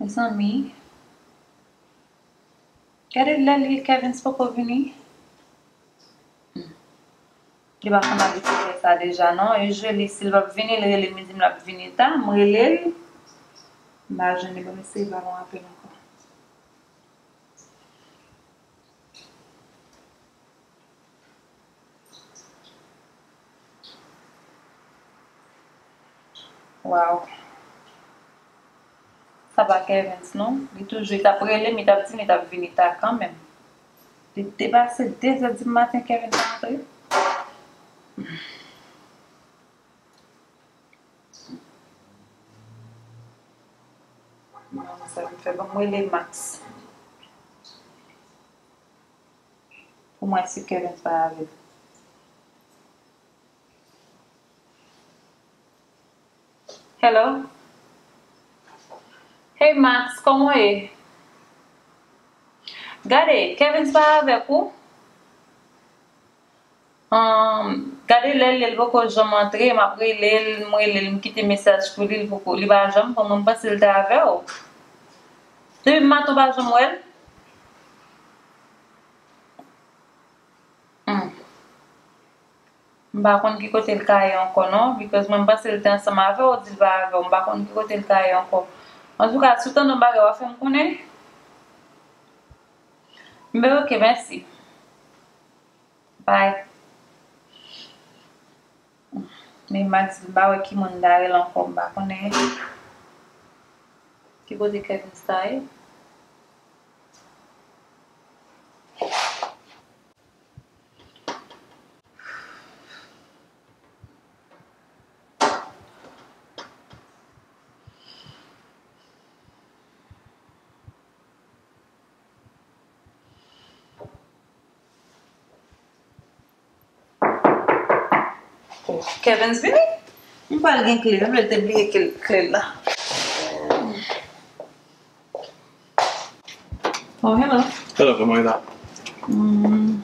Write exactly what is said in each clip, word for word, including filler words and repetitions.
Mezanmi, gade lè li Kevins poko vini. Hmm. Li pa konn abitye fè sa deja, non. Usually, si l p ap vini, l rele m, li di m l ap vini ta. M rele l, m pa jwenn li. Bon, m eseye ba l yon apèl ankò. Wow. Sa pa Kevins, non. Li toujou, li t ap rele m, li t ap di m li t ap vini ta kanmenm. Li te pase de zè di maten, Kevins pa antre. Non, sa m fè, ban m rele Max. Pou mwen, si Kevins pa avè l. Hello? Hey Max, kòman w ye? Gade, Kevins pa avèk ou? Ahn, gade lè l ye, l poko janm antre, m ap rele l, m rele l, m kite mesaj pou li, l poko, li pa janm pran mwen, m panse l te avè w. Depi maten w pa janm wè l? Hmm. M pa konn ki kote l ka ye ankò non, because mwen m panse l te ansanm avè w, w di l pa avè w, m pa konn ki kote l ka ye ankò. Antouka, si w tande yon bagay, w a fè m konnen. Enben, oke, mèsi. Bye. Men Max di m pa wè ki moun ta rele ankò, m pa konnen ki kote Kevins ta ye. Oh, Kevins vini? M kwè l gen kle, m vle te bliye kle, kle l la. Oh, hello. Hello, kòman w ye la? Mm.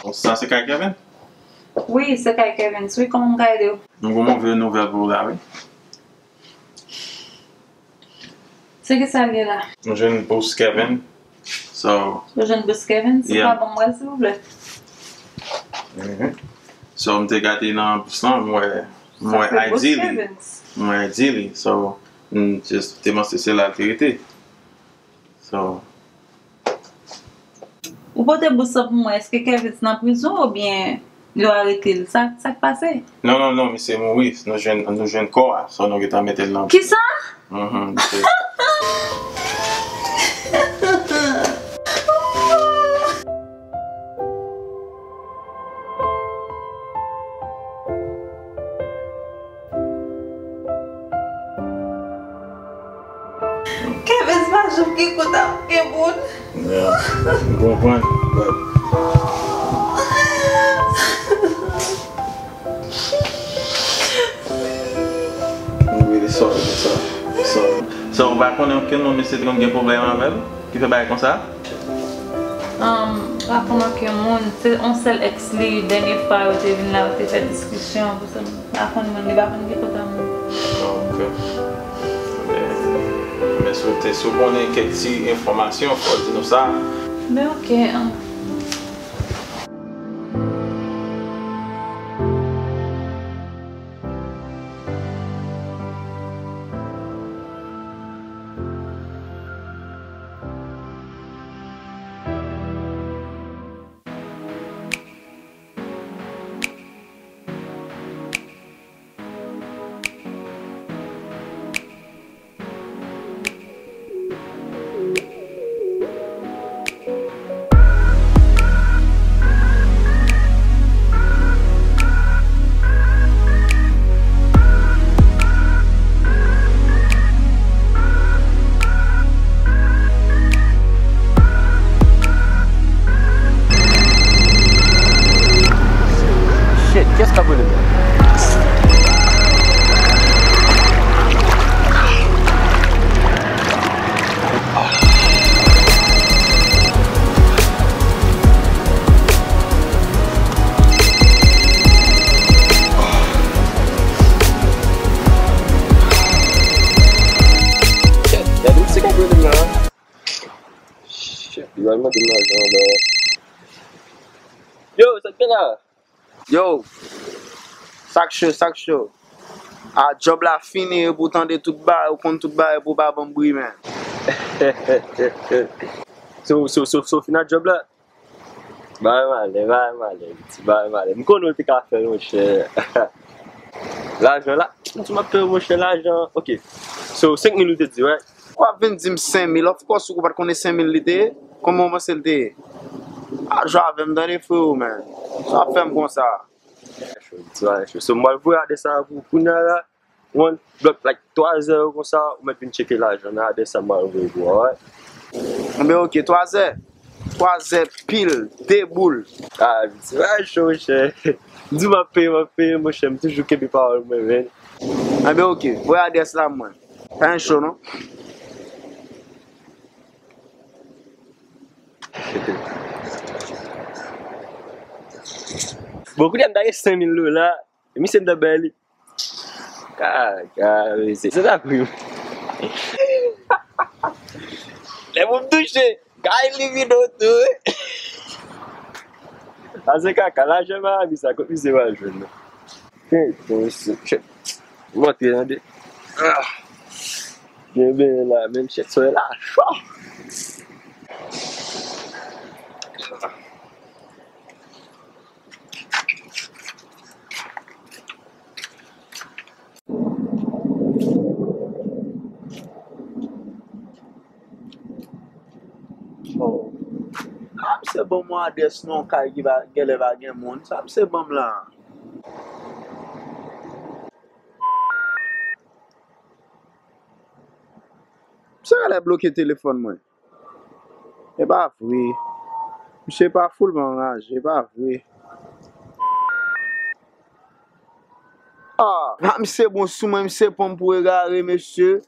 Bon, sa se kay Kevin? Wi, se kay Kevin. Wi, kòman m ka ede w? M gon move nouvèl pou w la, wi. Se ki sa l ye la? M jwenn bous Kevin. So, ou jwenn bous Kevin? Si w ka ban m wè l, silvouplè. Mhm. So, m te gade nan bous lan, m wè, m wè I D li. M wè I D li. So, m just te panse se la l te rete. So, ou pote bous lan pou mwen, èske Kevins nan prizon oubyen yo arete l? Sa, sa k pase? Non, non, non, misye mouri. Nou jwenn, nou jwenn kò a. So, nou gentan mete l nan... Kisa? Mhm, misye. Kevens pa janm gen kote ap gen moun. Yeah, m konprann, but I'm really sorry pou sa. Sorry. So, ou pa konnen okenn moun misye te konn gen pwoblèm avè l, ki fè bagay konsa? Um, pa konnen okenn moun. Se yon sèl ex li, dènye fwa yo te vin la, yo te fè diskisyon pou sa. Pa konn moun, li pa konn ki kote moun. Oh, ok. Men, men si w te, si w konnen kèk ti enfòmasyon, fò w di nou sa. Men ok, um, Shit, kiyès k ap rele m? Mande m lajan la. Yo, sa k gen la? Yo, sa k cho, sa k cho? A, djòb la fini, epi w tande tout bagay, ou konn tout bagay, epi w pa ban m bri, men. So, so, so, so, fin a djòb la? Bay malè, bay malè, piti, bay malè. M konnen w te ka fè l, monchè. Lajan la, m di m ap fè, monchè, lajan. Ok. So, senk mil ou te di, right? W ap vin di m senk mil, of course, ou pa t konnen senk mil li te ye? Kòman w panse l te ye? Pa jwe avè m, tande, freo, man. Sa w ap fè m konsa? Cho, ti bagay cho. So, m pral voye adrès sa pou kounya la. One block, like, twa zè konsa, ou mèt vin tcheke lajan nan adrès sa m pral voye pou ou, alright? Enben, ok, twa zè. Twa zè pil, de boul. Ah, ti bagay cho, monchè. Di m ap peye, m ap peye, monchè. M toujou kenbe pawòl mwen, men. Enben, ok, voye adrès la mwen. Pa gen cho, non? Bon, kounye a m ta gen senk mil dola, e misye m ta bay li. Kaka, mesye, se ta pri. Lè pou m touche, kay li vin oto, wi. Sa se kaka, lajan Miami sa, kot misye va jwenn nan? Hey, bon, se, chèt. Montre, tande. Ah. Byen, byen la, menm chèt, solèy la cho. Oh. Ah, misye ban m yon adrès nan yon kay ki pa, genlè pa gen moun. Sa misye ban m la? Misye genlè bloke telefòn mwen. E pa vre. Misye pa foulman anraje, e pa vre. Ah, ah, misye bon sou mwen, misye pran m pou egare, mesye.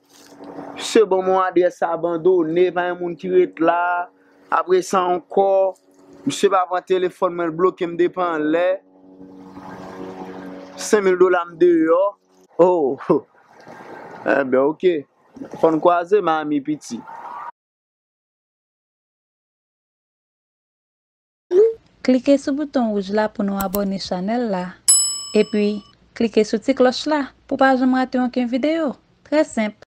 Misye ban m yon adrès abandone, pa gen moun ki ret la. Apre sa ankò, misye pa pran telefòn mwen, l bloke m depi anlè. Senk mil dola m deyò. Oh, enben, ok. Fò n kwaze, Miami piti. Klike sou bouton wouj la pou nou abòne chanèl la. Epi, klike sou ti klòch la pou pa janm rate okenn videyo. Trè senp.